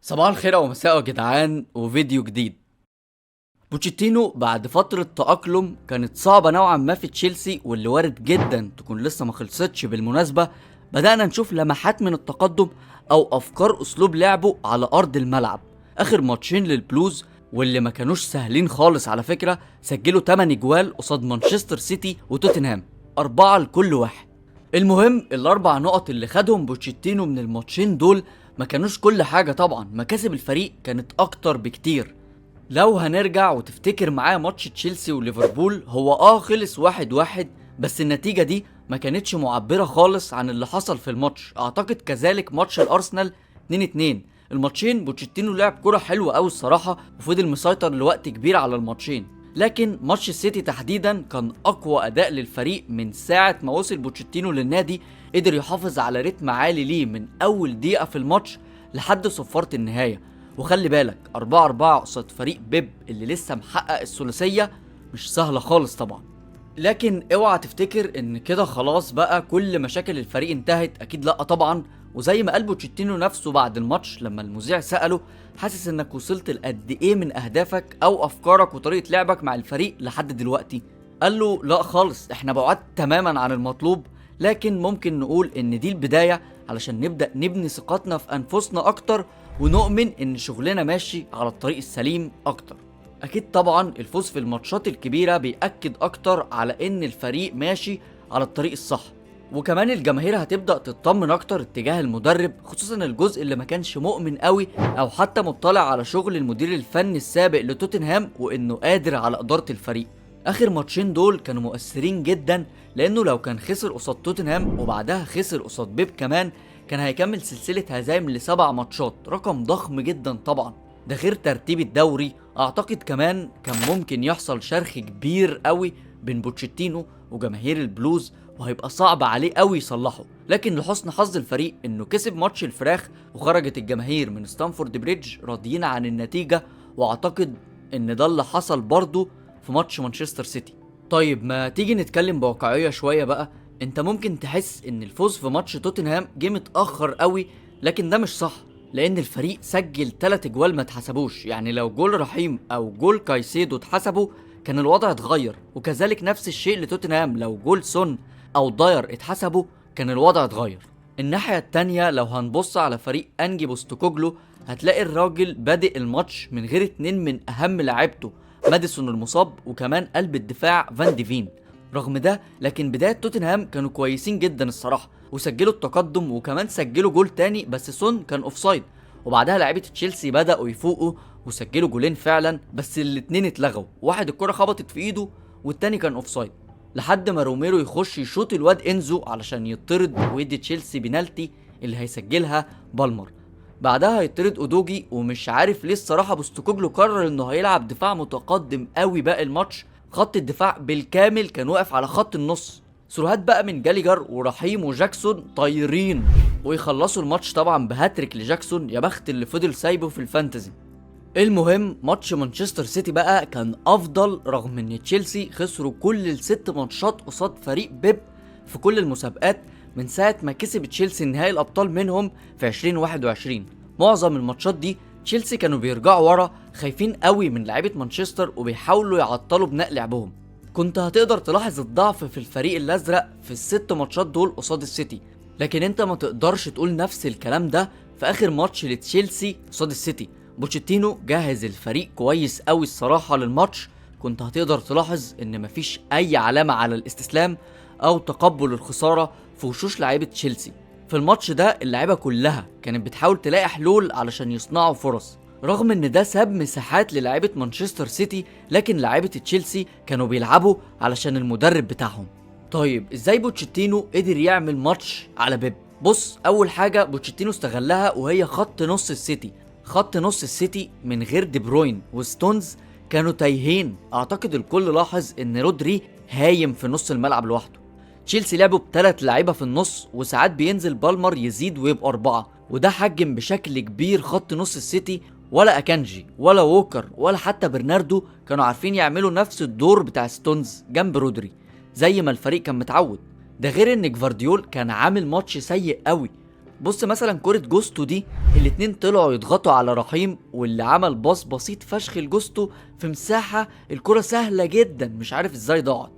صباح الخير او مساء يا جدعان، وفيديو جديد. بوتشيتينو بعد فترة تأقلم كانت صعبة نوعا ما في تشيلسي، واللي وارد جدا تكون لسه ما خلصتش بالمناسبة، بدأنا نشوف لمحات من التقدم او افكار اسلوب لعبه على ارض الملعب. اخر ماتشين للبلوز واللي ما كانوش سهلين خالص على فكرة، سجلوا 8 جوال قصاد مانشستر سيتي وتوتنهام، 4 لكل واحد. المهم الاربع نقط اللي خدهم بوتشيتينو من الماتشين دول ما كانوش كل حاجة طبعا، مكاسب الفريق كانت اكتر بكتير. لو هنرجع وتفتكر معايا ماتش تشيلسي وليفربول، هو خلص 1-1، بس النتيجة دي ما كانتش معبرة خالص عن اللي حصل في الماتش. اعتقد كذلك ماتش الارسنال 2-2. الماتشين بوتشيتينو لعب كرة حلوة قوي الصراحة، وفضل مسيطر لوقت كبير على الماتشين، لكن ماتش السيتي تحديدا كان اقوى اداء للفريق من ساعة ما وصل بوتشيتينو للنادي. قدر يحافظ على رتم عالي ليه من اول دقيقة في الماتش لحد صفارة النهاية. وخلي بالك 4-4 قصاد فريق بيب اللي لسه محقق الثلاثية مش سهلة خالص طبعا. لكن اوعى تفتكر ان كده خلاص بقى كل مشاكل الفريق انتهت، اكيد لا طبعا. وزي ما قال بوتشيتينو نفسه بعد الماتش لما المذيع سأله حاسس انك وصلت لقد ايه من اهدافك او افكارك وطريقة لعبك مع الفريق لحد دلوقتي، قال له لا خالص، احنا بعاد تماما عن المطلوب، لكن ممكن نقول ان دي البداية علشان نبدأ نبني ثقتنا في انفسنا اكتر ونؤمن ان شغلنا ماشي على الطريق السليم اكتر. اكيد طبعا الفوز في الماتشات الكبيرة بيأكد اكتر على ان الفريق ماشي على الطريق الصح، وكمان الجماهير هتبدأ تطمن اكتر اتجاه المدرب، خصوصا الجزء اللي ما كانش مؤمن قوي او حتى مطلع على شغل المدير الفني السابق لتوتنهام وانه قادر على ادارة الفريق. اخر ماتشين دول كانوا مؤثرين جدا، لانه لو كان خسر قصاد توتنهام وبعدها خسر قصاد بيب كمان كان هيكمل سلسلة هزايم ل7 ماتشات، رقم ضخم جدا طبعا، ده غير ترتيب الدوري. اعتقد كمان كان ممكن يحصل شرخ كبير قوي بين بوتشيتينو وجماهير البلوز، وهيبقى صعب عليه قوي يصلحه. لكن لحسن حظ الفريق انه كسب ماتش الفراخ وخرجت الجماهير من ستامفورد بريدج راضيين عن النتيجة، واعتقد ان ده اللي حصل برضه في ماتش مانشستر سيتي. طيب ما تيجي نتكلم بواقعية شوية بقى. انت ممكن تحس ان الفوز في ماتش توتنهام جه متأخر قوي، لكن ده مش صح، لان الفريق سجل 3 جوال ما اتحسبوش. يعني لو جول رحيم او جول كايسيدو اتحسبوا كان الوضع اتغير، وكذلك نفس الشيء لتوتنهام لو جول سون او داير اتحسبوا كان الوضع اتغير. الناحية التانية لو هنبص على فريق انجي بوستوكوجلو هتلاقي الراجل بادئ الماتش من غير 2 من اهم لاعيبته، ماديسون المصاب وكمان قلب الدفاع فان ديفين. رغم ده لكن بداية توتنهام كانوا كويسين جدا الصراحة، وسجلوا التقدم وكمان سجلوا جول تاني بس سون كان offside، وبعدها لعيبة تشيلسي بدأوا يفوقوا وسجلوا جولين فعلا بس الاتنين اتلغوا، واحد الكرة خبطت في ايده والتاني كان offside، لحد ما روميرو يخش يشوط الواد انزو علشان يطرد ويدي تشيلسي بنالتي اللي هيسجلها بالمر. بعدها هيطرد اودوجي، ومش عارف ليه الصراحة بوستوكوجلو قرر انه هيلعب دفاع متقدم قوي باقي الماتش، خط الدفاع بالكامل كان واقف على خط النص، سروهات بقى من جاليجر ورحيم وجاكسون طايرين، ويخلصوا الماتش طبعا بهاتريك لجاكسون، يا بخت اللي فضل سايبه في ال fantasy. المهم ماتش مانشستر سيتي بقى كان افضل، رغم ان تشيلسي خسروا كل ال6 ماتشات قصاد فريق بيب في كل المسابقات من ساعة ما كسب تشيلسي نهائي الابطال منهم في 2021. معظم الماتشات دي تشيلسي كانوا بيرجعوا ورا خايفين قوي من لعيبة مانشستر وبيحاولوا يعطلوا بناء لعبهم. كنت هتقدر تلاحظ الضعف في الفريق الازرق في ال6 ماتشات دول قصاد السيتي، لكن انت ما تقدرش تقول نفس الكلام ده في اخر ماتش لتشيلسي قصاد السيتي. بوتشيتينو جهز الفريق كويس قوي الصراحة للماتش، كنت هتقدر تلاحظ ان مفيش اي علامة على الاستسلام او تقبل الخسارة في وشوش لعيبة تشيلسي. في الماتش ده اللعيبة كلها كانت بتحاول تلاقي حلول علشان يصنعوا فرص، رغم ان ده ساب مساحات للاعيبة مانشستر سيتي، لكن لعيبة تشيلسي كانوا بيلعبوا علشان المدرب بتاعهم. طيب ازاي بوتشيتينو قدر يعمل ماتش على بيب؟ بص، اول حاجة بوتشيتينو استغلها وهي خط نص السيتي. خط نص السيتي من غير دي بروين وستونز كانوا تايهين، اعتقد الكل لاحظ ان رودري هايم في نص الملعب لوحده. تشيلسي لعبوا ب3 لعيبة في النص، وساعات بينزل بالمر يزيد ويبقى 4، وده حجم بشكل كبير خط نص السيتي. ولا اكانجي ولا ووكر ولا حتى برناردو كانوا عارفين يعملوا نفس الدور بتاع ستونز جنب رودري زي ما الفريق كان متعود. ده غير ان جفارديول كان عامل ماتش سيء قوي. بص مثلا كرة جوستو دي، الاتنين طلعوا يضغطوا على رحيم، واللي عمل باص بسيط فشخ لجوستو في مساحة الكرة سهلة جدا، مش عارف ازاي ضاعت.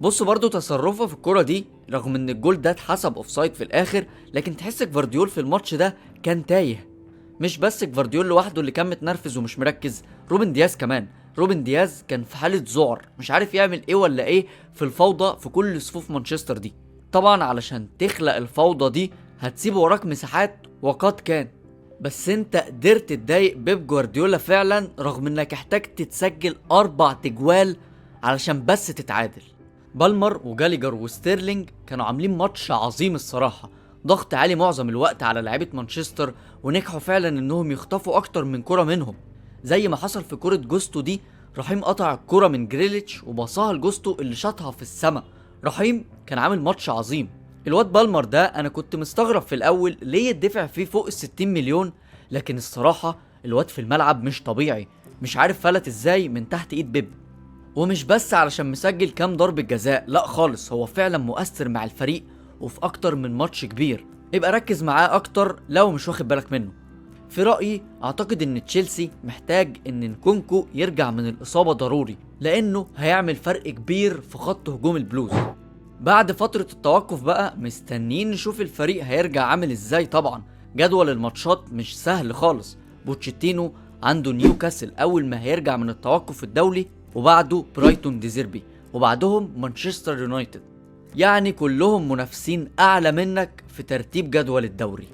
بص برضو تصرفه في الكرة دي، رغم ان الجول ده اتحسب offside في الاخر، لكن تحس جفارديول في الماتش ده كان تايه. مش بس جفارديول لوحده اللي كان متنرفز ومش مركز، روبن دياز كمان. روبن دياز كان في حالة ذعر، مش عارف يعمل ايه ولا ايه في الفوضى في كل صفوف مانشستر دي. طبعا علشان تخلق الفوضى دي هتسيب وراك مساحات، وقد كان، بس انت قدرت تضايق بيب جوارديولا فعلا، رغم انك احتجت تسجل 4 تجوال علشان بس تتعادل. بالمر وجاليجر وستيرلينج كانوا عاملين ماتش عظيم الصراحة، ضغط عالي معظم الوقت على لعيبة مانشستر، ونجحوا فعلا انهم يخطفوا اكتر من كرة منهم، زي ما حصل في كرة جوستو دي. رحيم قطع الكرة من جريليتش وباصاها لجوستو اللي شاطها في السما. رحيم كان عامل ماتش عظيم. الواد بالمر ده انا كنت مستغرب في الاول ليه يدفع فيه فوق ال60 مليون، لكن الصراحة الواد في الملعب مش طبيعي، مش عارف فلت ازاي من تحت ايد بيب. ومش بس علشان مسجل كام ضربة جزاء، لا خالص، هو فعلا مؤثر مع الفريق وفي اكتر من ماتش كبير. يبقى ركز معاه اكتر لو مش واخد بالك منه. في رأيي اعتقد ان تشيلسي محتاج ان نكونكو يرجع من الاصابة ضروري، لانه هيعمل فرق كبير في خط هجوم البلوز. بعد فترة التوقف بقى مستنيين نشوف الفريق هيرجع عامل ازاي. طبعا جدول الماتشات مش سهل خالص، بوتشيتينو عنده نيوكاسل اول ما هيرجع من التوقف الدولي، وبعده برايتون ديزيربي، وبعدهم مانشستر يونايتد، يعني كلهم منافسين اعلى منك في ترتيب جدول الدوري.